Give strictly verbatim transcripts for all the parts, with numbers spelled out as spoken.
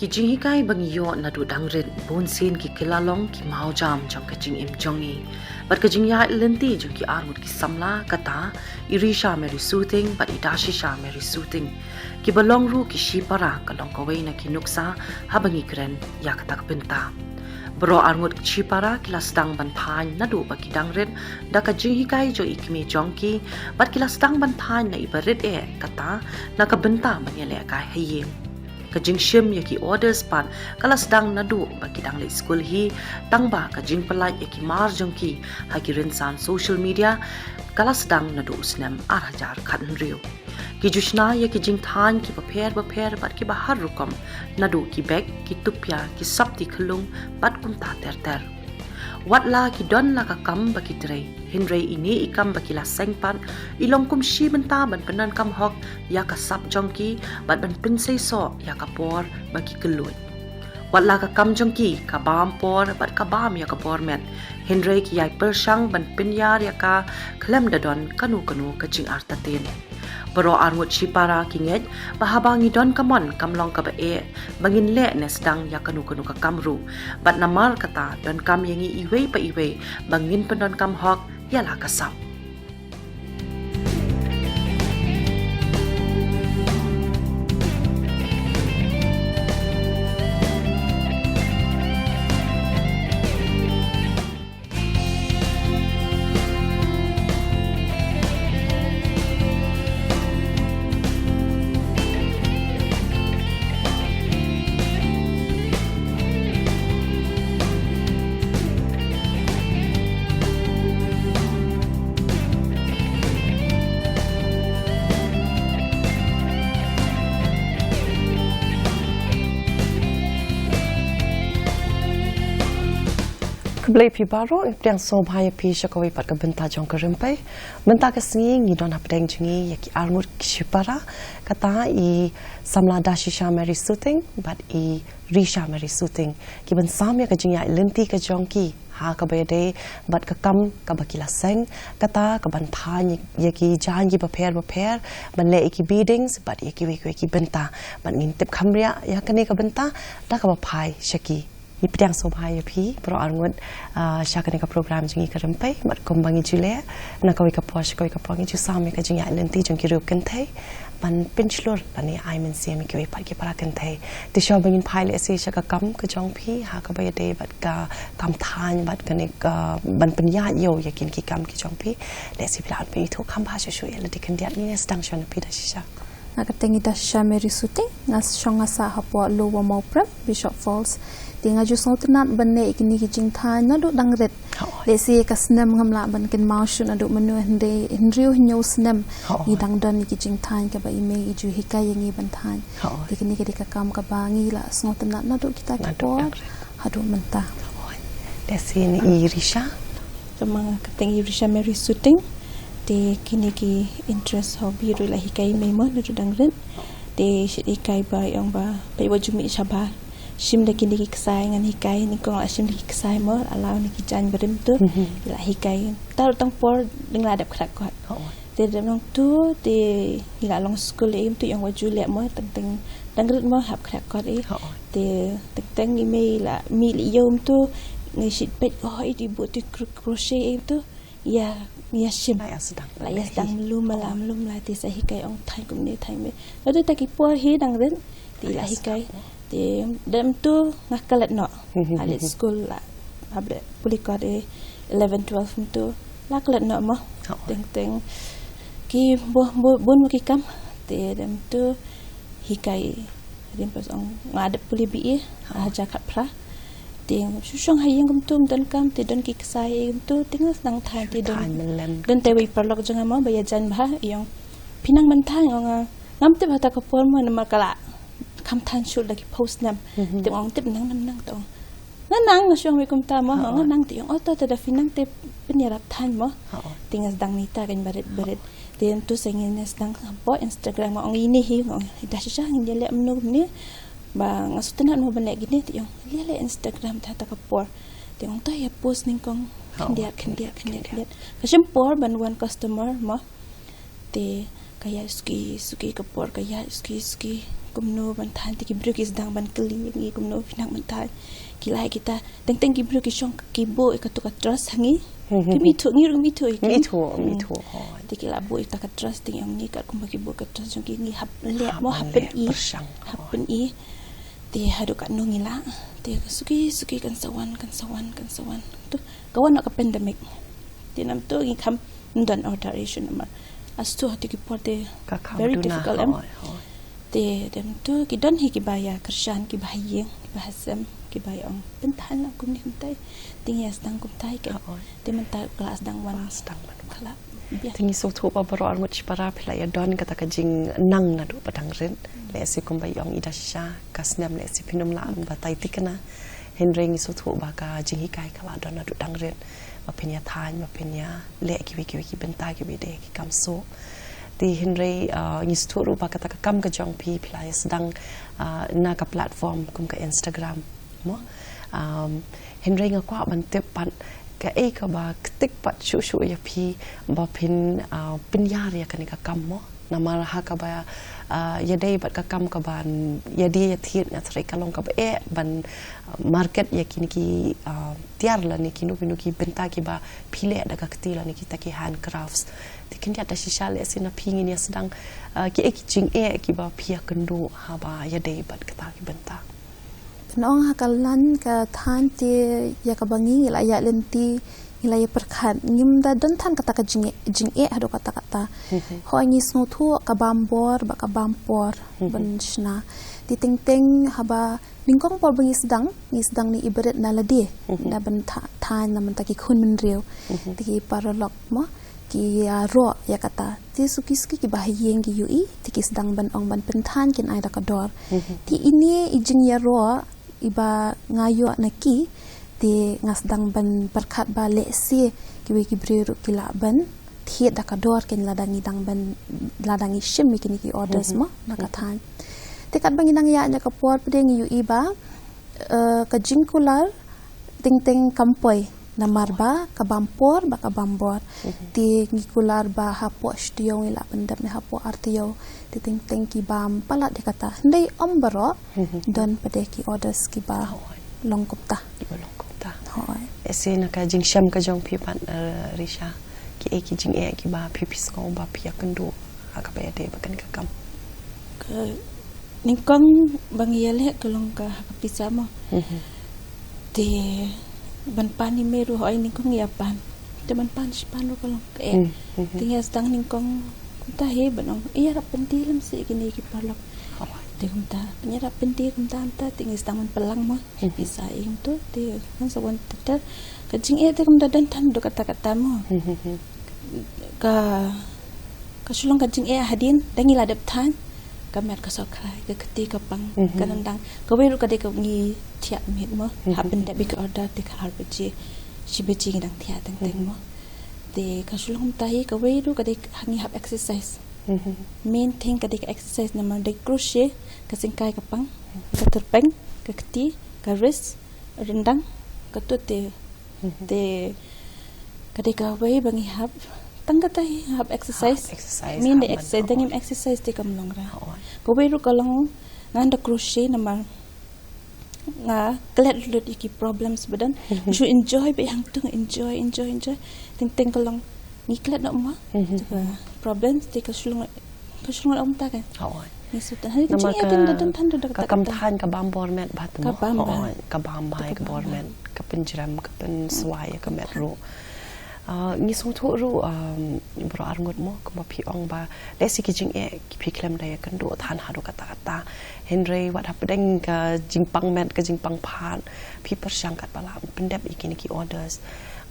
Jinghikai ba ngi ïoh naduh dang rit, bun sien ki kylla long ki mawjam jong ka jingim jong ngi. Bad ka jingïaid lynti jong ki arngut ki samla, kata i Risha Mary Suting bad i Dashisha Mary Suting, kiba long ruh ki shipara, ka long kawei na ki nuksa haba ngi kren ïa kata ka bynta. Baroh arngut ki shipara ki la sdang ban thaiñ naduh ba ki dang rit da ka jinghikai jong i kmie jong ki, bad ki la sdang ban thaiñ na i barit eh, kata na ka bynta ban ïalehkai ha ïing. Ka jingshim ïa ki orders pat ka la sdang naduh ba ki dang leit skul hi, tangba ka jingpyllait ïa ki mar jong ki ha ki rynsan social media ka la sdang naduh u snem ar hajar khathynriew. Ki ju shna ïa ki jingthaiñ kiba pher bapher bad kiba har rukom, naduh ki bag, ki tupia, ki sopti khyllung bad kumta ter ter. Wat la ki don la ka kam ba ki trei, hynrei ine i kam ba ki la seng pat i long kum shi bynta ban pyndonkam hok ïa ka sap jong ki bad ban pynseisoh ïa ka por ba ki kylluid. Wat la ka kam jong ki ka bam por bad ka bam ïa ka bor met, hynrei ki ïai pyrshang ban pynïar ïa ka khlem da don kano kano ka jingartatien. Baroh arngut shipara ki ngeit ba haba ngi don ka mon kam long kaba eh ba ngin leh ne sdang ïa kano kano ka kam ruh. Bad namar kata, donkam ïa ngi iwei pa iwei ba ngin pyndonkam hok ïa la ka sap. Khublei phi baroh, ngi pdiang sngewbha ïa phi sha kawei pat ka bynta jong ka Rympei. Mynta ka sngi ngi don hapdeng jong ngi ïa ki arngut ki shipara, kata i samla Dashisha Mary Suting bad i Risha Mary Suting, kiban sam ïa ka jingïaid lynti ka jong ki ha kaba ïadei bad ka kam kaba ki la seng, kata kaban thaiñ ïa ki jaiñ kiba pher bapher, ban leh ïa ki beadings bad ïa kiwei kiwei ki bynta. Bad ngin tip kham riah ïa kane ka bynta da kaba phai sha ki. Ngi pdiang sngewbha ïa phi baroh arngut, ah, sha kane ka program jong ngi ka Rympei, bad kumba ngi ju leh, na kawei ka por sha kawei ka por ngi ju sam ïa ka jingïaid lynti jong ki riew kynthei ban pynshlur lane ai mynsiem ïa kiwei pat ki para kynthei. Te shuwa ba ngin phai lehse sha ka kam ka jong phi ha kaba ïadei bad ka kam thaiñ bad kane ka ban pynïaid ïew ïa kine ki kam ki jong phi, lehse phi lah ban pynithuh kham bha shuh shuh ïa lade khyndiat. Ngin ïa sdang shuwa na phi Dashisha. Nga kyrteng i Dashisha Mary Suting, nga shong nga sah hapoh Lower Mawprem, Bishop Falls. Te nga ju sngewtynnat ban leh ïa kine ki jingthaiñ naduh dang rit. Hooid. Lehse ka snem ngam lah ban kynmaw shuh naduh mynno, hynrei hynriew hynñiew snem, hooid, ngi dang don ïa ki jingthaiñ kaba i mei i ju hikai ïa ngi ban thaiñ. Hooid. Te kane ka dei ka kam kaba ngi la sngewtynnat naduh kita ki por, naduh dang rit, haduh mynta. Hooid. Te shisien i Risha. Te ma nga kyrteng i Risha Mary Suting. Te kine ki interest hobby ruh la hikai i mei mo naduh dang rit. Te shait hikai ba i ong ba peit wat ju mih shabar. Shim da kine ki ksai ngan hikai, nyngkong la shim da ki ksai mo, la law na ki jaiñ barim tu. Mhm. La hikai. Tang por dang la dep khrat kot. Oh. Te dep nangtu te ngi la long skul ïa i myntu i ong wat ju leh mo, teng teng dang rit mo hap khrat kot i. Oh. Te teng teng i mei la mih leh ïa i myntu, ngi shait peit, oh, i dei buh te kro-, crochet ïa i myntu. Ïa, ïa shim. La ïa sdang. La ïa sdang mlum la, mlum la te sa hikai, ong thaiñ kumne thaiñ me. Naduh kita ki por hi dang rit te la hikai. Te dep myntu nga klet noh. Mhm. Nga leit skul la, hap leit pule kot i eleven twelve myntu la klet noh mo. Oh. Teng teng ki bun, bun, bun mo ki kam. Te dep myntu hikai, hadien pas ong nga dep pule B A, oh, ha hajar khatphra. Te shu shong ha ïing kumtu ym don kam, te don ki ksai kumtu, te nga sdang thaiñ, te don, thaiñ mynlem, don te wei paralok jong nga mo ba ïa jaiñ bha, i ong phi nang ban thaiñ, ong nga ngam tip hata ka por mo namar ka la kham thaiñ shuh da ki phew snem. Mhm. Te ong tip nang, nang, nang, te ong nga nang, nga shu ong kumta mo, oh, nga nang, te ong oh to, te da phi nang te pynïarap thaiñ mo. Oh. Te nga sdang nita kan barit barit. Te myntu sa ngin ïa sdang hapoh Instagram, nga ong ine hi, nga ong i Dashisha ngin ïa leh mynno mynne. Ba nga sngewtynnat mo ban leh kine, te i ong ïa leh Instagram te hata ka por. Te ong to ïa post nyngkong khyndiat, khyndiat, khyndiat, khyndiat. Ka shim por ban wan customer mo. Te ka ïaid suki suki ka por, ka ïaid suki suki. kumno ban thaiñ, te ki briew ki sdang ban kylli ïa ngi kumno phi nang ban thaiñ. Ki la ïa kita, teng teng ki briew ki shong ki buh ïa katu ka trust ha ngi. Mhm. Kim ithuh, ngi ruh ngim ithuh ïa ki. Ngim ithuh, ngim ithuh. Te ki la buh ïa kita ka trust, te ngi ong ngi katkum ba ki buh ka trust jong ki, ngi hap leh mo, hap pyni, hap pyni. Te haduh katno ngi lah. Te ka suki suki kan sa wan, kan sa wan, kan sa wan. Tu ka wan noh ka pandemic. Te namar tu ngi kham don order issue namar. Astu ha tu ki por te very difficult em. Te dem tu ki don hi kiba ïa kyrshan, kiba ha ïing, kiba ha sem, kiba ïa ong, pynthaiñ lah kumne kumtai. Te ngi ïa sdang kumtai ke. Te mynta ka la sdang wan. Sdang wan. Ka la biang. Te ngi sngewthuh ba baroh arngut shipara phi la ïa don kata ka jingnang naduh ba dang rit. Lehse kumba ïa ong i da shisha, ka snem lehse phin ym lah ban batai thikna. Hynrei ngi sngewthuh ba ka jinghikai ka la don naduh dang rit. Ba phin ïa thaiñ, ba phin ïa leh kiwei kiwei ki bynta kiba dei ki kam suk. Te hynrei, ah, ngi sngewthuh ruh ba kata ka kam ka jong phi, phi la ïa sdang, ah, na ka platform kum ka Instagram mo. Um, hynrei nga kwah ban tip pat kaei kaba ktik pat shuh shuh ïa phi ba phin, ah, pynïar ïa kane ka kam mo. Namar ha kaba, ah, ïadei bad ka kam kaban ïadie ïathied, nga tharai ka long kaba eh ban, ah, market ïa kine ki, ah, tiar lane kino kino ki bynta kiba phi leh da ka kti lane kita ki handcrafts. Te khyndiat da shisha lehse na phi ngin ïa sdang, ah, kiei ki jingeh kiba phi ïa kynduh haba ïadei bad kata ki bynta. Pynong ha ka lan ka thaiñ te ïa kaba ngi, ngi la ïaid lynti, ngi la ïa pyrkhat. Ngim da don than kata ka jingeh, jingeh haduh katta katta. Hooid ngi sngewthuh ka bam bor bad ka bam por ban shna. Te teng teng haba nyngkong por ba ngi sdang, ngi sdang ne i barit na lade. Da ban tha-, thaiñ na mynta ki khun bynriew. Te ki paralok mo. Ki ïaroh ïa kata. Te suki suki kiba ha ïing ki ïohi, te ki sdang ban ong ban pynthaiñ kin ai da ka dor. Te ine i jingïaroh iba nga ïoh na ki, te nga sdang ban pyrkhat ba lehse kiwei ki briew ruh ki lah ban thied da ka dor kin lada ngi dang ban, lada ngi shim ïa kine ki orders mo na ka thaiñ. Te katba ngi nang ïaid na ka por pat de ngi ïohi ba, eh, ka jingkular teng teng kam poi. Namar ba ka bam por bad ka bam bor. Te ngi kular ba hapoh shi taïew ngi lah pyndep ne hapoh ar taïew. Te teng teng ki bam palat ïa kata. Hynrei ym baroh, don pat de ki orders kiba long kumta. Kiba long kumta. Hooid. Lehse na ka jingshem ka jong phi pat, eh, Risha, kiei ki jingeh kiba phi, phi sngew ba phi ïa kynduh ha kaba ïadei bad kane ka kam? Ka nyngkong ba ngi ïaleh ka long ka ha ka pisa mo. Te ban pan email ruh hooid nyngkong ngi ïa pan. Te ban pan shi pan ruh ka long ka eh. Te ngi ïa sdang nyngkong kumta hi ban ong, ïarap pyndie lem seh kine ki paralok. Te kumta pynïarap pyndie kumta kumta te ngi sdang ban pynlang mo. Pisa ïa kumta te kan sa wan ter ter. Ka jingeh te kumta don than haduh katta katta mo. Ka, ka shu long ka jingeh hadien, da ngi la dep thaiñ, ka met ka sokrai, ka kti ka pang, ka ryndang. Kawei ruh ka dei ka ngi thiah miet mo, hap pyndep ïa ka order te ka ar baje, shi baje ngi dang thiah teng teng mo. Te ka shu long kumta hi, kawei ruh ka dei ha ngi hap exercise. Main thing ka dei ka exercise namar dei crochet, ka syngkai ka pang, ka tyrpeng, ka kti, ka wrist, ryndang, katto te Te ka dei kawei ba ngi hap, tang kata hi hap exercise. Hap exercise, min de hap exercise, da ngim exercise te kam long ra. Kawei ruh ka long ngan da crochet namar nga klet lut ïa ki problems ba don. Shu enjoy ba hangtu enjoy, enjoy, enjoy. Teng teng ka long ngi klet noh ma. Te ka problems te ka shu long, ka shu long ong ta ka. Ngi shu tang. Hai ka jingeh te da don than da ka kam than ka bam bor met ba te mo. Ka bam ba, ka bor met, ka pynjrem, ka pynswai ka met ruh. Ah, ngi sngewthuh ruh, um, baroh arngut mo, kumba phi ong ba lehse ki jingeh ki phi khlem da ïa kynduh than haduh katta katta. Hynrei wat hapdeng ka jingpang met ka jingpang phad phi pyrshang katba lah pyndep ïa kine ki orders.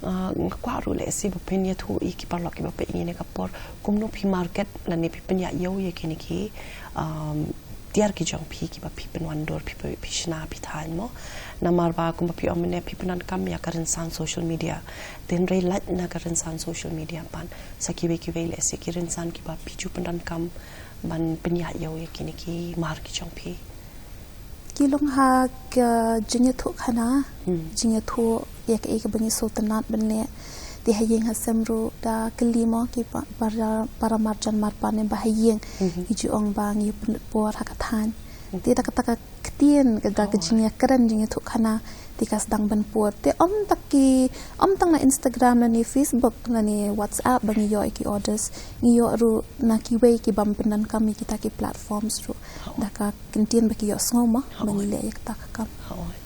Ah, nga kwah ruh lehse ba phin ïathuh ïa ki paralok kiba peit ïa kane ka por kumno phi market lane phi pynïaid ïew ïa kine ki, um, tiar ki jong phi kiba phi pynwandur, phi, phi, phi shna, phi thaiñ mo. Namar ba kumba phi ong mynne phi pyndonkam ïa ka rynsan social media. Te hynrei lait na ka rynsan social media pat sa kiwei kiwei lehse ki rynsan kiba phi ju pyndonkam ban pynïaid ïew ïa kine ki mar ki jong phi. Ki long ha ka jingïathuh khana, jingïathuh ïa kaei kaba ngi sngewtynnat ban leh. Te ha ïing ha sem ruh da kylli mo ki pa-, para, para marjan marpa ne ba ha ïing. Ngi ju ong ba ngi pynlut por ha ka thaiñ. Te da kata ka ktien, ka da ka jingïakren, jingïathuhkhana, te ka sdang ban por. Te ym tang ki, ym tang na Instagram lane Facebook lane WhatsApp ba ngi ïoh ïa ki orders, ngi ïoh ruh na kiwei ki bym pyndonkam ïa kita ki platforms ruh. Da ka ktien ba ki ïohsngew mo ba ngi leh ïa kata ka kam. Hooid.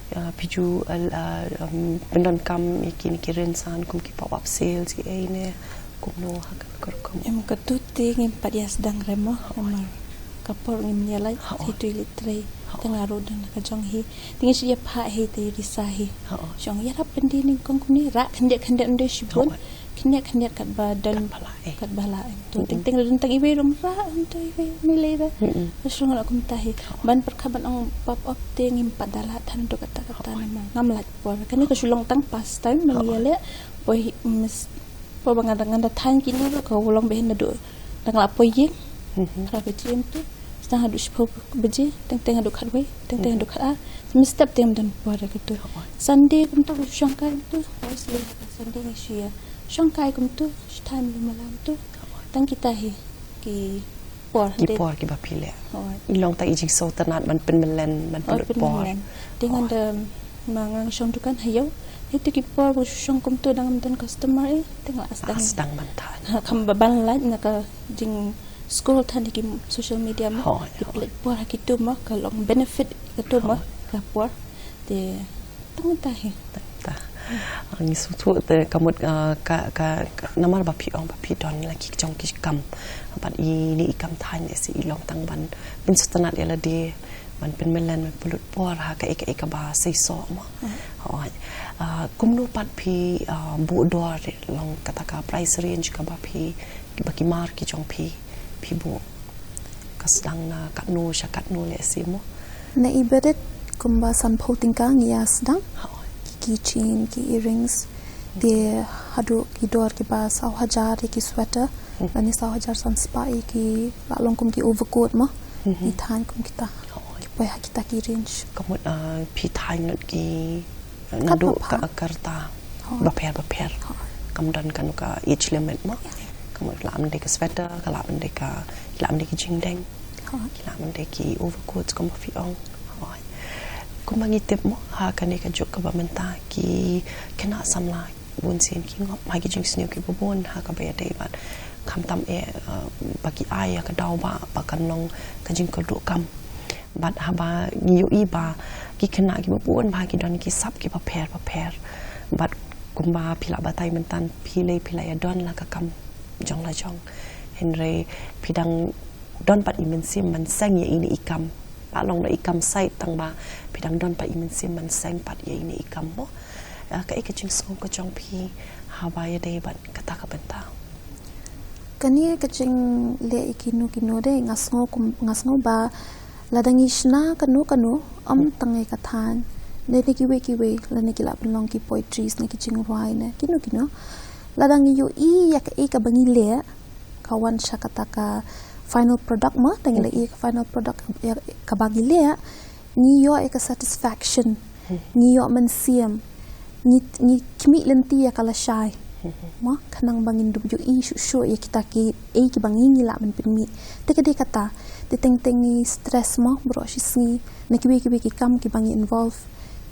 Ïa, phi ju, uh, um, pyndonkam ïa kine ki rynsan kum ki pop-up sales ki ei ne kumno ha kane ka rukom? Em, kato te ngim pat ïa sdang re mo, namar ka por ngim ïa lait, te tu i leit trei, te nga ruh don ka jong hi. Te ngi shu ïa phah hi te i risa hi. Shong ïarap pyndie nyngkong kumne, rah khyndiat khyndiat ynde shibun. Khyndiat khyndiat katba don, katba lah em. To teng teng don tang iwei ruh ym rah, em, to iwei ym lei re. Ka shu long kumta hi. Ban pyrkhat ban ong pop-up te ngim pat da lah than to kata kata namar ngam lait por. Kane ka shu long tang past time ba ngi ïa leh. Poi hi, mes, poi ba ngan da, ngan da than kine ruh ka long ba hin naduh dang lah poi ïing. Ka la ka jiem tu. Sdang haduh shiphew baje, teng teng haduh khatwei, teng teng haduh khatar. Mynstep te ngim don por re kato. Sunday kumto shong kai kumto. Sunday ngi shu ïa shong kai kumto, shu than ïa malam tu. Tang kita hi ki por. Ki por kiba phi leh. Hooid. I long tang i jingsngewtynnat ban pynmlien, ban pynlut por. Te ngan da, ma nga shong dukan ha ïew. Ïa tu ki por ba shong kumto dang ym don customer, eh, te nga la sdang. Sdang ban than. Ha, kham ba ban lait na ka jing scroll than ïa ki social media mo. Hooid, hooid. Ki pynlut por ha kito mo, ka long benefit kato mo, ka por. Te tang ta hi. Tang ta. Ngi sngewthuh te ka mut, ah, ka, ka, ka, namar ba phi ong ba phi don la ki jong ki kam. Bad ine i kam than ïa si i long tang ban pynsngewtynnat ïa lade, ban pynmlien, ban pynlut por ha kaei kaei kaba seisoh mo. Hooid. Ah, kumno pat phi, ah, buh dor long kata ka price range kaba phi, ba ki mar ki jong phi, phi buh? Ka sdang na katno sha katno lehse mo? Na i barit kumba sanphew tyngka ngi ïa sdang. Hooid. Ki keychain, ki earrings. Te haduh ki dor kiba saw hajar ïa ki sweater. Lane saw hajar san spah ïa ki, la long kum ki overcoat mo. Ngi than kum kita. Hooid. Ki poi ha kita ki range. Ka mut, ah, phi than lut ki naduh ka, ka rta bapher bapher. Kam don kano ka age limit mo. Ka mut ka lah ban dei ka sweater, ka lah ban dei ka, ka lah ban dei ki jingdeng, ka lah ban dei ki overcoats kumba phi ong. Kumba ngi tip mo ha kane ka juk kaba mynta ki khynnah samla bunsien ki ngop ha ki jingsniew kiba bun ha kaba ïadei bad khamtam eh, eh, ba ki ai ïa ka daw ba, ba kan long ka jingkyrduh kam. Bad haba ngi ïohi ba ki khynnah kiba bun ba ki don ki sap kiba pher bapher. Bad kumba phi la batai mynta phi lei phi la ïa don la ka kam jong la jong. Hynrei phi dang don pat i mynsiem ban seng ïa ine i kam. La long da i kam sait tang ba phi dang don pat i mynsiem ban seng pat ïa ine i kam mo. Ah, kaei ka jingsngew ka jong phi haba ïadei bad kata ka bynta? Kane ka jingleh ïa kino kino de nga sngew kum, nga sngew ba lada ngi shna kano kano, ym tang ïa ka thaiñ, lane kiwei kiwei, lane ki lah ban long ki poetries ne ki jingrwai ne kino kino. Lada ngi ïohi ïa kaei kaba ngi leh ka wan sha kata ka final product mo, tang ïa la ïa ka final product ïa kaba ngi leh, ngi ïoh ïa ka satisfaction, ngi ïoh mynsiem, ngi, ngi khmih lynti ïa ka lashai. Mo, khnang ba ngin dup ïohi shuh shuh ïa kita kiei kiba ngi, ngi lah ban pynmih. Te ka dei kata, te teng teng ngi stress mo baroh shi sngi na kiwei kiwei ki kam kiba ngi involve.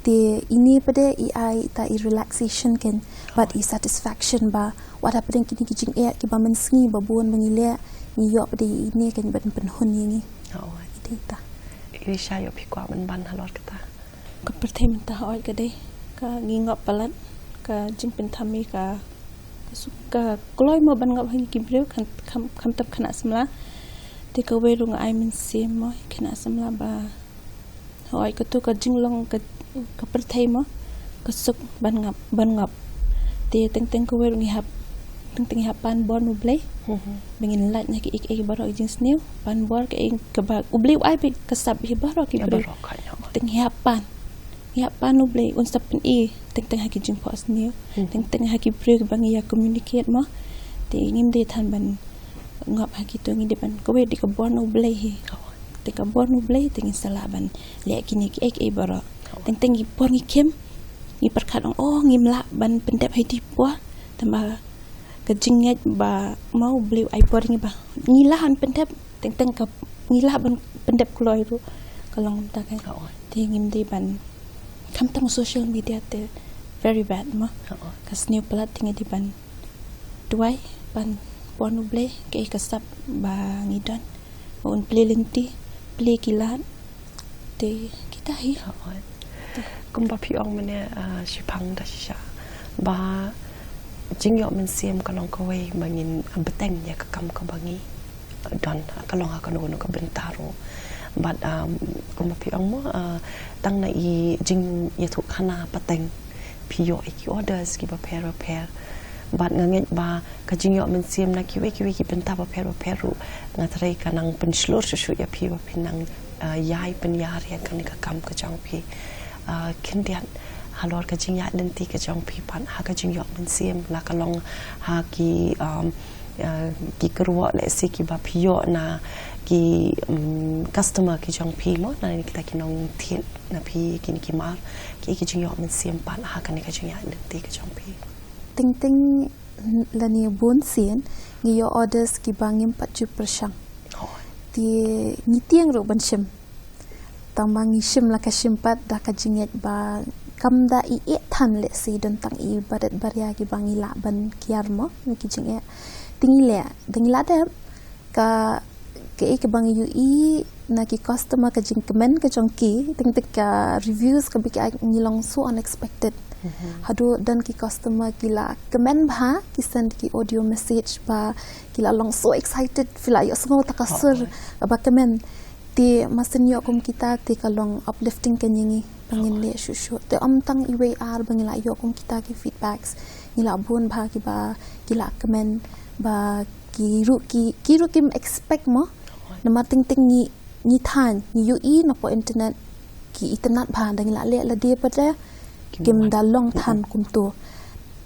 Te ine pat de i ai ita i relaxation kan bad i satisfaction ba wat hapdeng kine ki jingeh kiba mynsngi ba bun ba ngi leh, ngi ïoh pat de ine kan ban pynhun ïa ngi. Hooid. Ite ita. Irisha, ïoh phi kwah ban ban halor kata? Ka pyrthei mynta hooid ka dei ka ngi ngop palat, ka jingpynthame ka, ka suk, ka kloi mo ban ngop ha ngi ki briew, kham, kham, khamtam khynnah samla. Te kawei ruh nga ai mynsiem mo ïa khynnah samla ba hooid kato ka jinglong ka, ka pyrthei mo ka suk ban ngop, ban ngop. Te teng teng kawei ruh ngi hap, teng teng ngi hap pan bor na U Blei. Ba ngin lait na kiei kiei baroh ki jingsniew, pan bor kaei kaba U Blei u ai beit ka sap hi baroh ki briew. Teng ngi hap pan, ngi hap pan U Blei un sa pyni teng teng ha ki jingphohsniew, teng teng ha ki briew kiba ngi ïa communicate mo. Te ngim dei than ban ngop ha kito, ngi dei ban, kawei dei ka bor na U Blei hi. Te ka bor na U Blei te ngin sa lah ban leh kine kiei kiei baroh. Teng teng ki por ngi khim, ngi pyrkhat ong, oh, ngim lah ban pyndep ha iti i por. Tangba ka jingngeit ba ma U Blei u ai bor ngi ba ngi lah ban pyndep, teng teng ka, Ngi lah ban pyndep kloi ruh ka long kumta ka. Te ngim dei ban, khamtam social media te very bad mo. Ka sniew palat te ngi dei ban duwai ban pon U Blei kaei ka sap ba ngi don. Ba un plie lynti, plie ki lad. Te kita hi. Kumba phi ong mynne, ah, shiphang da shisha ba jingïoh mynsiem ka long kawei ba ngin, ah, bteng ïa ka kam kaba ngi, ah, don, ka long ha kano kano ka bynta ruh. Bad, ah, kumba phi ong mo, ah, tang na i jingïathuhkhana pateng phi ïoh ïa ki orders kiba pher ba pher. Bad nga ngeit ba ka jingïoh mynsiem na kiwei kiwei ki bynta ba pher ba pher ruh, nga tharai ka nang pynshlur shuh shuh ïa phi ba phin nang, ah, ïai pynïar ïa kane ka kam ka jong phi. Ah, khyndiat halor ka jingïaid lynti ka jong phi pat ha ka jingïoh mynsiem, la ka long ha ki, um, ah, ki kyrwoh lehse kiba phi ïoh na ki, um, customer ki jong phi mo, na kita ki nongthied na phi kine ki mar, ki, ki jingïoh mynsiem pat ha kane ka jingïaid lynti ka jong phi. Teng teng lane bun sien ngi ïoh orders kiba ngim pat ju pyrshang. Te ngi tieng ruh ban shim. Tang ba ngi shim la ka shim pat da ka jingngeit ba kam da i eh than lehse don tang i barit baria kiba ngi lah ban kiar mo, ngi ki jingeh. Te ngi leh, da ngi lah dep ka, kaei kaba ngi ïohi na ki customer ka jingkmen ka jong ki, teng teng ka reviews kaba ki ai ngi long so unexpected. Haduh don ki customer ki la kmen bha, ki send ki audio message ba ki la long so excited, phi la ïohsngew ta ka sur ba kmen. Te masen ïoh kum kita te ka long uplifting ka ïa ngi ba ngin leh shuh shuh. Te ym tang iwei ar ba ngi la ïoh kum kita ki feedbacks. Ngi la bun bha kiba ki la kmen ba ki ruh ki, ki ruh kim expect mo. Namar teng teng ngi, ngi thaiñ, ngi ïohi na po internet ki itynnad bha, da ngi la leh lade pat de kim da long than kumto.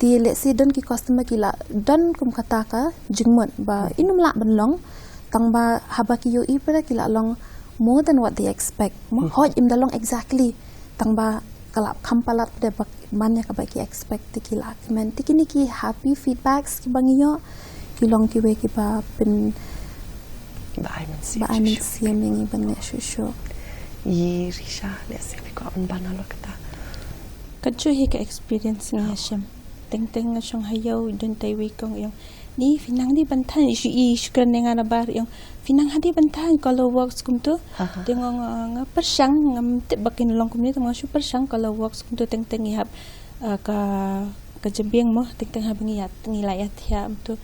Te lehse don ki customer ki la don kum kata ka jingmut ba ym lah ban long, tang ba haba ki ïohi pat de ki la long more than what they expect mo. Hooid ym da long exactly, tang ba ka la kham palat pat de ba man ïa kaba ki expect, te ki la kmen. Te kine ki happy feedbacks kiba ngi ïoh ki long kiwei kiba pyn, ba ai mynsiem, ba ai mynsiem ïa ngi ban leh shuh shuh. Ïa Risha, lehse phi kwah ban ban halor kata. Ka ju hi ka experience ngi ïa shem. Teng teng nga shong ha ïew, don tai wei kong ïong, ni phi nang dei ban thaiñ, shu i shu kren ne nga na bar ïong, phi nang ha dei ban thaiñ Color Works kumto. Te nga, nga, nga pyrshang, ngam tip ba kin long kumne, te nga shu pyrshang Color Works kumto, teng teng ngi hap, ah, ka, ka jabieng mo, teng teng haba ngi ïa, ngi la ïathiah kumto,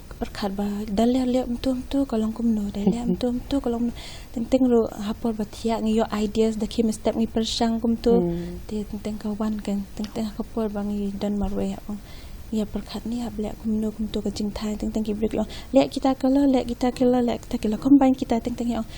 ka pyrkhat ba da leh leh kumto kumto ka long kumno, da leh kumto kumto ka long kumno. Teng teng ruh ha por ba thiah ngi ïoh ideas da khie mynstep ngi pyrshang kumto. Te teng teng ka wan kan, teng teng ha ka por ba ngi don marwei ha ong, ïa pyrkhat ne ïa leh kumno kumto ka jingthaiñ, teng teng ki briew ki ong leh kita color, leh kita color, leh kita color, combine kita, teng teng ïa ong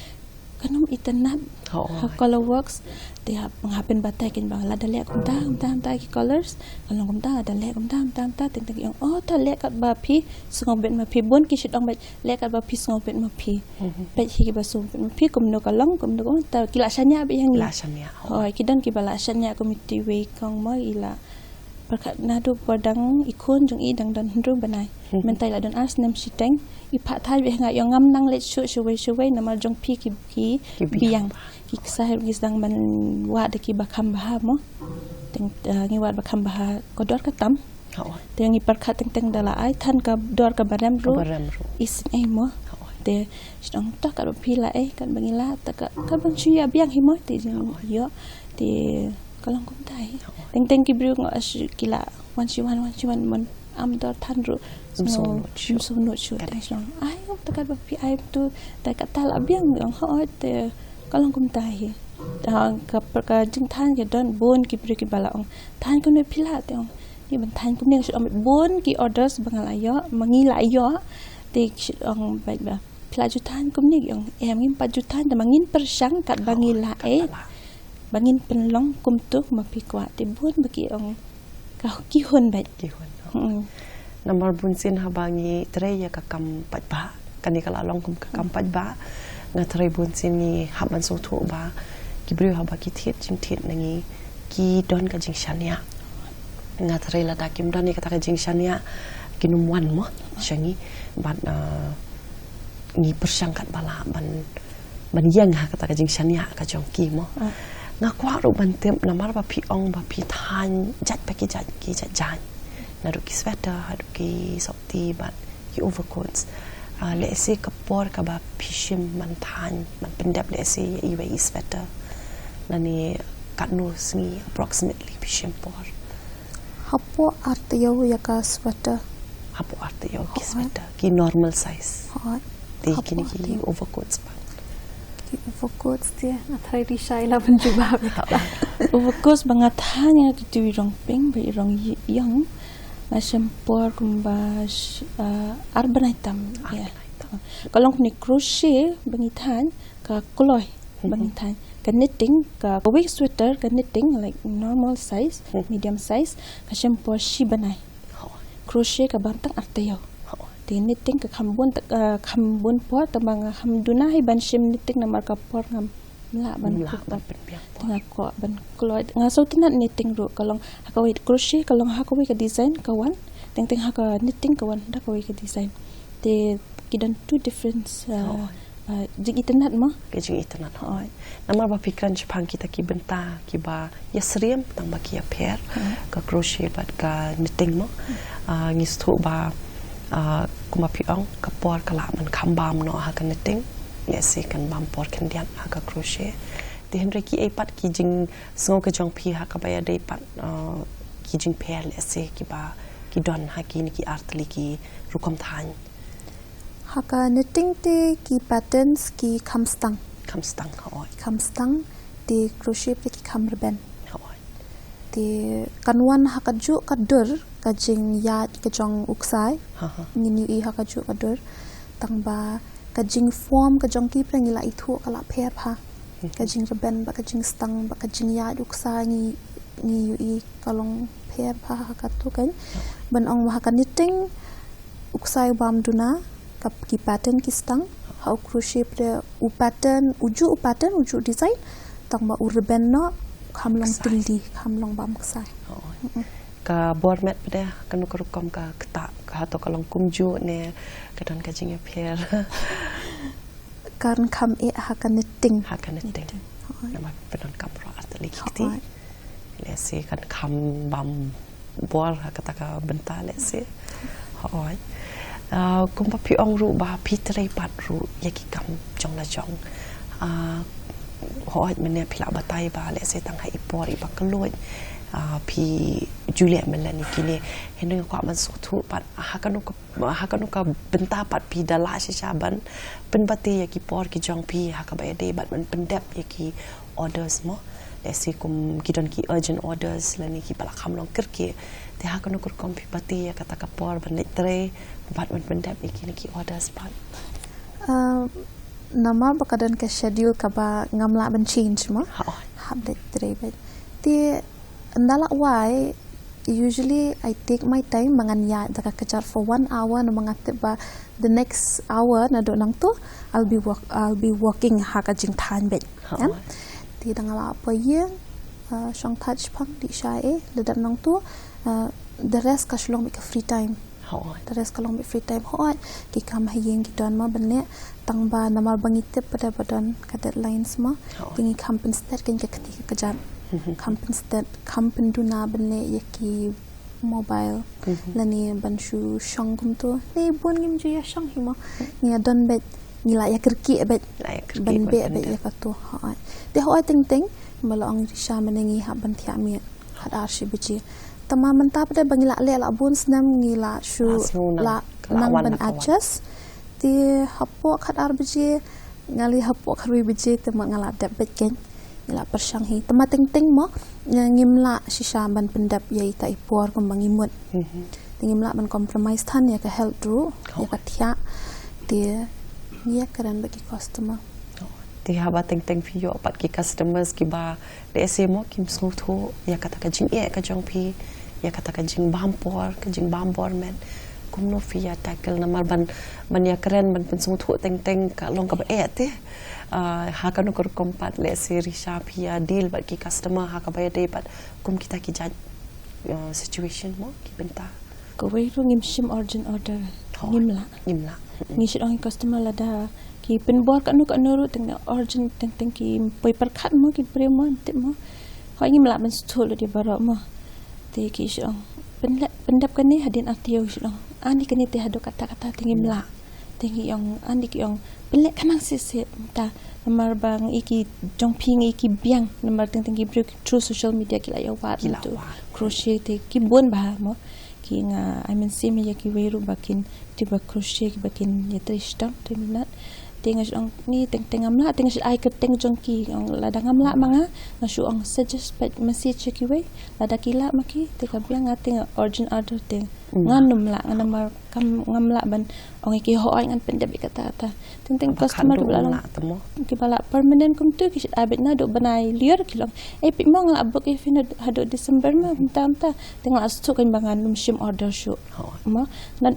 kan ym itynnad ha Color Works. Te hap, nga hap pynbatai kein ba lada leh kumta kumta kumta ki colors ka long kumta, lada leh kumta kumta kumta, teng teng ki ong oh ta leh katba phi sngewbit ma phi, bun ki shu ong beit leh katba phi sngewbit ma phi. Peit hi kiba sngewbit ma phi kumno ka long, kumno ka long, ta ki la shaniah beit ïa ngi. Hooid, ki don kiba la shaniah kum iti wei kong mo, i la pyrkhat naduh por dang i khun jong i dang don hynriew bnai. Mynta i la don ar snem shiteng. I phah thaiñ beit ha nga, i ong ngam nang leit shuh shuwei shuwei namar jong phi ki, ki biang. Ki ksai ruh ngi sdang ban wad da kiba kham bha mo. Teng, eh, ngi wad ba kham bha ka dor ka tam. Te ngi pyrkhat teng teng da la ai than ka dor kaba rem ruh. Isynei mo. Te shu ong to katba phi la ai, katba ngi la, ta ka, katba shu ïa biang hi mo, te jingïoh. Te ka long kumta hi. Teng teng ki briew nga shu ki la wan shi wan, wan shi wan, mon am dor than ruh. Ym sngewnud shuh. Ym sngewnud shuh. Te shu ong ai, ta katba phi ai to, ta kata la biang, ong hooid, te ka long kumta hi. Ka, ka jingthaiñ ka don, bun ki briew kiba la ong thaiñ kumne phi la, te ong ni ban thaiñ kumne, shu ong bun ki orders ba nga la ïoh, ma ngi la ïoh. Te shu ong beit ba phi la ju thaiñ kumne, ki ong em, ngim pat ju thaiñ, te ma ngin pyrshang katba ngi la, eh, ba ngin pynlong kumto ma phi kwah. Te bun ba ki ong ka, ki hun beit. Ki hun. Namar bun sien haba ngi trei ïa ka kam paidbah, kane ka la long kum ka kam paidbah, nga trei bun sien ngi hap ban sngewthuh ba ki briew haba ki thied jingthied na ngi ki don ka jingshaniah. Nga trei lada kim don ïa kata ka jingshaniah kin ym wan mo sha ngi. Bad, eh, ngi pyrshang katba lah ban ban ïeng ha kata ka jingshaniah ka jong ki mo. Nga kwah ruh ban tip namar ba phi ong ba phi thaiñ jait pa ki jait ki jait jaiñ. Naduh ki sweater, haduh ki sopti bad ki overcoats. Ah, lehse ka por kaba phi shim ban thaiñ, ban pyndep lehse ïa iwei i sweater. Lane katno sngi approximately phi shim por. Hapoh ar taïew ïa ka sweater. Hapoh ar taïew ki sweater, ki normal size. Te kine ki overcoats pat. Ki overcoats te nga tharai Risha i lah ban jubab ïa kata. Overcoats ba nga thaiñ ïa kito i rong pink bad i rong ï-, ïong. Nga shim por kumba sh-, ah, ar bnai tam. Ka long kine crochet ba ngi thaiñ, ka kloi ba ngi thaiñ. Ka knitting, ka wig sweater, ka knitting, like normal size, medium size, nga shim por shi bnai. Crochet ka bam tang ar taïew. Te knitting ka kham bun, ah, kham bun por, tangba nga kham duna hi ban shim knitting namar ka por ngam lah ban pynbiang. Te nga kwah ban kloi, nga sngewtynnat knitting ruh, ka long ha kawei, crochet ka long ha kawei ka design ka wan, teng teng ha ka knitting ka wan da kawei ka design. Te ki don two different, ah, ah, jingitynnat mo. Ki jingitynnat, hooid. Namar ba phi kren shaphang kita ki bynta kiba ïasyriem tangba ki ïapher, ka crochet bad ka knitting mo. Ah, ngi sngewthuh ba, ah, kumba phi ong, ka por ka lah ban kham bam noh ha ka knitting. Lehse kan bam por khyndiat ha ka crochet. Te hynrei kiei pat ki jingsngew ka jong phi ha kaba ïadei pat, ah, ki jingpher lehse kiba ki don ha kine ki ar tylli ki rukom thaiñ. Ha ka knitting te ki patterns ki kham stang. Kham stang, hooid. Kham stang, te crochet te ki kham rben. Hooid. Te kan wan ha kajuh ka dur ka jingïaid ka jong u ksai. Ngin ïohi ha kajuh ka dur. Tangba ka jingform ka jong ki pat ngi la ithuh ka la pher bha. Ka jingrben bad ka jingstang bad ka jingïaid u ksai ngi, ngi ïohi ka long pher bha ha katu kan. Ban ong ba ha ka knitting u ksai u bam duna, ka, ki pattern ki stang, ha u crochet pat u pattern, ujuh u pattern, ujuh design, tangba u rben noh, kham long tylli, kham long bam ksai. Ka bor met pat, kano ka rukom ka ktah, ka hato ka long kumjuh ne ka don ka jingïapher? Kan kham eh ha ka knitting. Ha ka knitting. Namar phi don kham bor ar tylli ki kti. Lehse kan kham bam bor ha kata ka bynta lehse. Hooid. Ah, kumba phi ong ruh ba phi trei pat ruh ïa ki kam jong la jong. Ah, hooid, mynne phi la batai ba lehse tang ha i por iba kylluid, ah, phi ju leh mlien ïa kine. Hynrei nga kwah ban sngewthuh pat ha kano ka, ha kano ka bynta pat phi da lah shisha ban pynbati ïa ki por ki jong phi ha kaba ïadei bad ban pyndep ïa ki orders mo. Lehse kum ki don ki urgent orders lane kiba la kham long kyrkieh. Te ha kano ka rukom phi bati ïa kata ka por ban leit trei bad ban pyndep ïa kine ki orders pat? Ah, namar ba ka don ka schedule kaba ngam lah ban change mo. Hap leit trei bad. Te ynda lah wai, usually I take my time ba ngan ïaid da ka kjat for one hour namar nga tip ba the next hour naduh nangtu I'll be work, I'll be working ha ka jingthaiñ bad. Te da nga lah poi ïing, ah, shong thait shipang dih shai eh, lada dep nangtu, ah, the rest ka shu long bad ka free time. The rest ka long bad free time. Hooid, ki kam ha ïing ki don mo ban leh, tangba namar ba ngi tip pat ba don ka deadlines mo. Te ngi kham pynsted kein ka kti ka kjat. Kham pynsted, kham pynduna ban leh ïa ki mobile. Lane ban shu shong kumtu. Ne bun ngim ju ïa shong hi mo. Ngi ïa don bad, ngi la ïa kyrkieh bad. Ban beh bad ïa katu. Hooid. Te hooid teng teng, ba la ong Risha mynne ngi hap ban thiah miet khatar shi baje. Tangba mynta pat ba ngi la leh la bun snem ngi la shu la nang ban adjust. Te hapoh khatar baje, ngali hapoh kharui baje, te ma nga la dep bad kein. Ngi la pyrshang hi. Tangba teng teng mo, ngim lah shisha ban pyndep ïa ita i por kumba ngi mut. Te ngim lah ban compromise than ïa ka health ruh, ïa ka thiah. Te ngi ïa kren bad ki customer. Te haba teng teng phi ïoh pat ki customers kiba lehse mo kim sngewthuh ïa kata ka jingeh ka jong phi, ïa kata ka jingbam por, ka jingbam bor met. Kumno phi ïa tackle namar ban, ban ïa kren ban pynsngewthuh teng teng ka long kaba eh te. Ah, ha kano ka rukom pat lehse Risha phi ïa deal bad ki customer ha kaba ïadei bad kum kita ki jait, ah, situation mo ki bynta? Kawei ruh ngim shim urgent order. Ngim lah. Ngim lah. Ngi shu ong ïa ki customer lada Ki pynbor kano kano ruh teng teng urgent teng teng ki poi pyrkhat mo ki briew mo tip mo. Hoi ngim lah ban sthul lut ïa baroh mo. Te ki shu ong pynleh pyndep kane hadien ar taïew shu ong. Ani kane te haduh kata kata te ngim lah. Te ngi ong ani ki ong pynleh khnang shisha ta namar ba ngi ki jong phi ngi ki biang namar teng teng ki briew through social media ki la ïa wad. Ki la tu wad. Crochet te ki bun bha mo. Ki nga ai mynsiem ïa kiwei ruh ba kin tu ba crochet ki ba kin ïa trei shitom trei minot. Te nga shu ong ni teng teng ngam lah te nga shu ai kyrteng jong ki ong lada ngam lah ma nga nga shu ong suggest pat message ïa kiwei lada ki lah ma ki te ka biang nga te nga urgent order te nga num lah nga namar kam ngam lah ban ong ïa ki hoi ngan pyndep ïa kata kata. Teng teng customer ki ba la long ki ba la permanent kumtu ki shu ai bad naduh bnai lyiur ki long eh phi mo nga la book ïa phi haduh December ma mynta mynta. Te nga la shu kan ba ngan ym shim order shuh. Mo na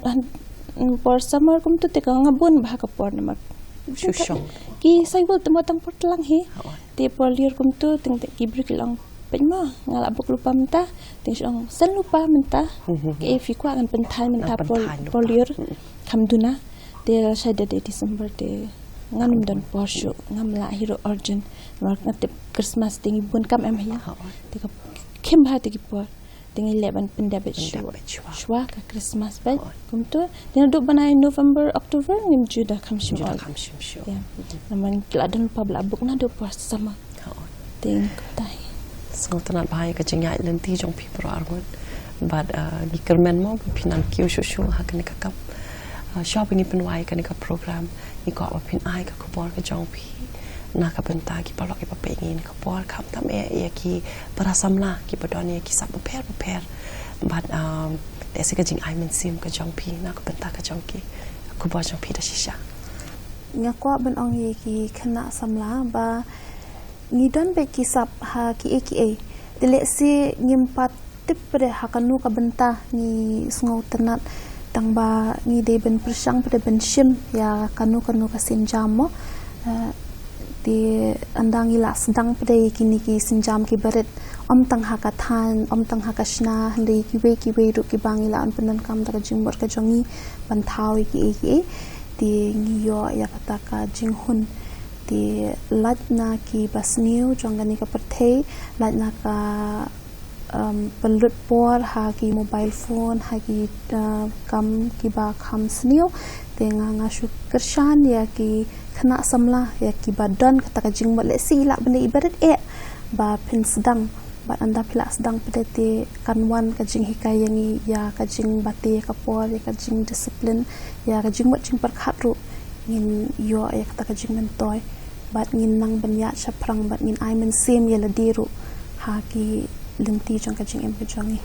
por summer kumtu te ka nga bun bha ka por namar shu shong ki saiwal te mo tang por tlang hi. Te por lyiur kumtu teng teng ki briew ki long peit mo nga la book lypa mynta. Teng shu ong send lypa mynta. Ke phi kwah ngan pynthai mynta por lyiur. Kam duna te la shai da December te ngam don por shuh ngam lah hi ruh urgent. Namar nga tip Christmas te ngi bun kam em hi. Te ka khim bha te ki por te ngi leh ban pyndep bad shuwa ka Christmas bad kumtu te naduh bnai November October ngim ju da kham shim order. Namar ngi la don lypa ba la book naduh por summer. Te ngi kumta hi. Sngewtynnat bha ïa ka jingïaid lynti jong phi baroh arngut bad ngi kyrmen mo ba phi nang kiew shuh shuh ha kane ka kam. Shuwa ba ngi pynwai kane ka program ngi kwah ba phin ai ka khubor ka jong phi na ka bynta ki paralok ki ba peit ngi na ka por khamtam eh ïa ki para samla ki ba don ïa ki sap bapher bapher bad te se ka jingai mynsiem ka jong phi na ka bynta ka jong ki. Khubor jong phi da shisha. Nga kwah ban ong ïa ki khynnah samla ba ngi don bad ki sap ha kiei kiei te lehse ngim pat tip pyrshah ha kano ka bynta ngi sngewtynnat tang ba ngi dei ban pyrshang pat ban shim ïa kano kano ka sienjam mo. Te ynda ngi la sdang pat ïa kine ki sienjam ki barit ym tang ha ka thaiñ ym tang ha ka shna hynrei kiwei kiwei ruh ki ba ngi la pyndonkam da ka jingmut ka jong ngi ban thaw ïa kiei kiei. Te ngi ïoh ïa kata ka jinghun te lait na ki ba sniew jong kane ka pyrthei lait na ka pynlut por ha ki mobile phone ha ki kam ki ba kham sniew. Te nga nga shu kyrshan ïa ki khynnah samla ïa ki ba don kata ka jingmut lehse i lah ban dei i barit eh ba phin sdang bad ynda phi la sdang pat te kan wan ka jinghikai ïa ngi ïa ka jingbate ka por ïa ka jingdiscipline ïa ka jingmut jingpyrkhat ruh ngin ïoh ïa kata ka jingmyntoi bad ngin nang ban ïaid shaphrang bad ngin ai mynsiem ïa lade ruh ha ki lynti jong ka jingim ka jong ngi.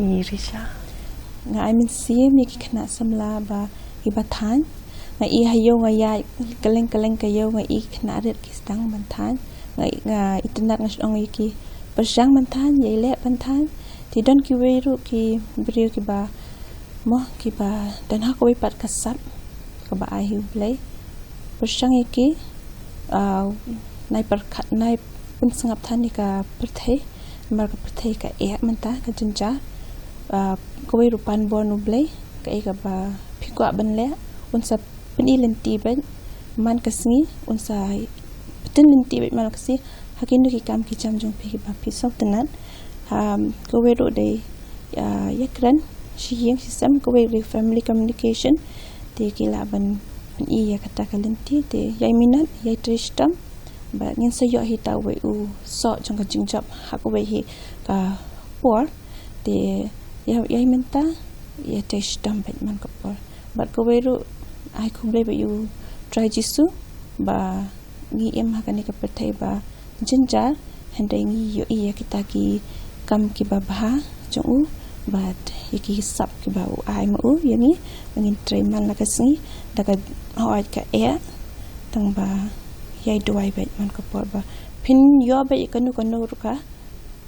Ngi Risha. Nga ai mynsiem ïa ki khynnah samla ba ki ba thaiñ. Nga i ha ïew nga ïaid kylleng kylleng ka ïew nga i ki khynnah rit ki sdang ban thaiñ. Nga i nga itynnat nga shu ong ïa ki pyrshang ban thaiñ ïa i leh ban thaiñ. Te don kiwei ruh ki briew ki ba mo ki ba don ha kawei pat ka sap ka ba ai hi U Blei. Pyrshang ïa ki nai pyrkhat nai pynsngap than ïa ka pyrthei. Namar ka pyrthei ka eh mynta ka jynjar. Kawei ruh pan bor U Blei ka eh ka ba phi kwah ban leh un sa pyni lynti bad man ka sngi un sa pyni lynti bad man ka sngi ha kino ki kam ki jam jong phi ki ba phi sngewtynnat. Kawei ruh dei ïa kren shi ïing shi sem kawei ruh family communication. Te ki lah ban pyni ïa kata ka lynti te ïai minot ïai trei shitom. Ba ngin sa ïoh hi ta wei u soh jong ka jingjop ha kawei hi ka por. Te ïa ïa mynta ïa trei shitom bad man ka por. Bad kawei ruh ai khublei ba ïa u Trai Jisu ba ngi im ha kane ka pyrthei ba jynjar hynrei ngi ïohi ïa kita ki kam ki ba bha jong u bad ïa ki sap ki ba u ai ma u ïa ngi ba ngin trei man la ka sngi da ka hoi ka eh tang ba ïai duwai bad man ka por ba phin ïoh bad ïa kano kano ruh ka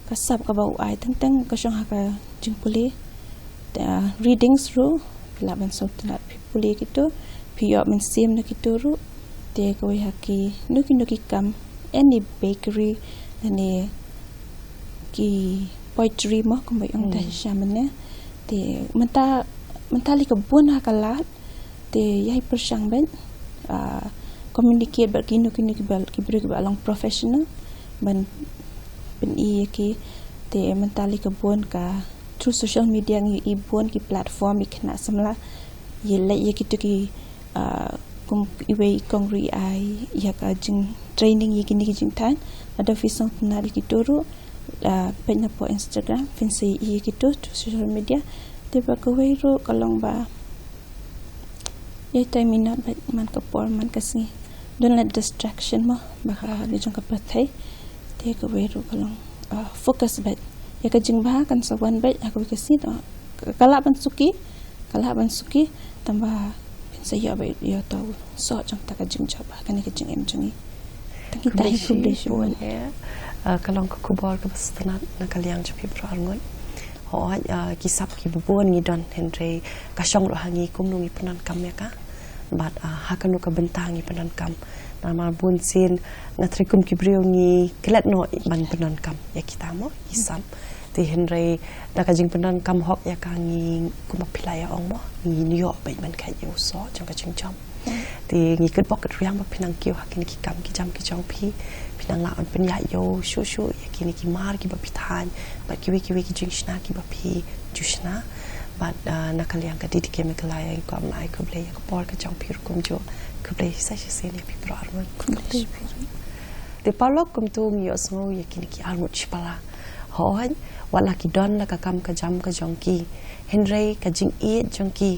ka sap ka ba u ai teng teng ka shong ha ka jingpule. Readings ruh phi lah ban sngewtynnat phi pule kito phi ïoh mynsiem na kito ruh. Te kawei ha ki no ki no ki kam any bakery lane ki poetry mo kumba ong ta sha mynne. Te mynta mynta li ka bun ha ka lad. Te ïai pyrshang bad communicate bad kino kino ki ba, ki briew ki ba long professional ban pyni ïa ki. Te mynta lei ka bun ka through social media ngi i bun ki platform i khynnah samla ïa leh ïa kito ki, ah, kum iwei i kong ruh i ai ïa ka jing training ïa kine ki jingthain. Lada phi sngewtynnat ïa kito ruh, ah, peit na poh Instagram phin sa ïa kito through social media. Te ba kawei ruh ka long ba ïa time minot ba man ka por man ka sngi. Don't let distraction mo ba ka ni jong ka pyrthei. Te kawei ruh ka long, ah, focus ba ïa ka jingbha kan sa wan ba ha kawei ka sngi to. Ka lah ban suki, ka lah ban suki tang ba phin sa ïoh ba ïoh to soh jong ta ka jingjop ha kane ka jingim jong ngi. Tang kita hi, khublei shibun. Khublei shibun. Ah, ka long ka khubor kaba sngewtynnat na ka liang jong phi baroh arngut. Hooid, ah, ki sap kiba bun ngi don hynrei ka shong ruh ha ngi kumno ngi pyndonkam ïa ka. Bad, ah, ha kano ka bynta ngi pyndonkam. Namar bunsien nga trei kum ki briew ngi klet noh ban pyndonkam ïa kita mo, ki sap. Te hynrei da ka jingpyndonkam hok ïa ka ngi kumba phi la ïa ong mo, ngin ïoh beit ban kheit ïa u soh jong ka jingjop. Te ngi kitbok kitrwiang ba phi nang kiew ha kine ki kam ki jam ki jong phi. Phi nang lah ban pynïaid ïa u shuh shuh ïa kine ki mar kiba phi thaiñ bad kiwei kiwei ki jingshna kiba phi ju shna. Bad, ah, na ka liang ka D D K Meghalaya ngi kwah ban ai khublei ïa ka por ka jong phi ruh kumjuh. Khublei sa shisien ïa phi baroh arngut. Khublei shibun. Te paralok, kumto ngi ïohsngew ïa kine ki arngut shipara. Hooid, wat la ki don la ka kam ka jam ka jong ki, hynrei ka jingïeit jong ki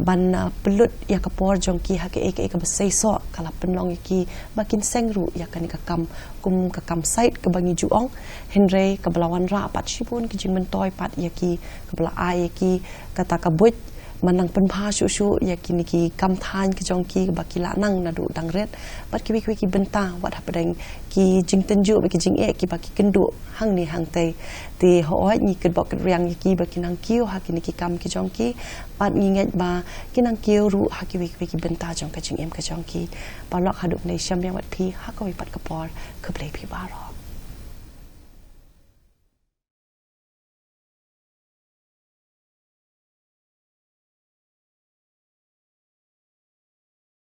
ban, ah, pynlut ïa ka por jong ki ha kaei kaei kaba seisoh ka la pynlong ïa ki ba kin seng ruh ïa kane ka kam kum ka kam sait kaba ngi ju ong. Hynrei kaba la wanrah pat shibun ki jingmyntoi pat ïa ki, kaba la ai ïa ki kata ka buit ban nang pynbha shuh shuh ïa kine ki kam thaiñ ki jong ki ba ki la nang naduh dang rit bad kiwei kiwei ki bynta wat hapdeng ki jingtynjuh bad ki jingeh kiba ki kynduh hangne hangtei. Te hooid ngi kitbok kitrwiang ïa ki ba ki nang kiew ha kine ki kam ki jong ki bad ngi ngeit ba ki nang kiew ruh ha kiwei kiwei ki bynta jong ka jingim ka jong ki. Paralok, haduh mynne shem biang bad phi ha kawei pat ka por. Khublei phi baroh.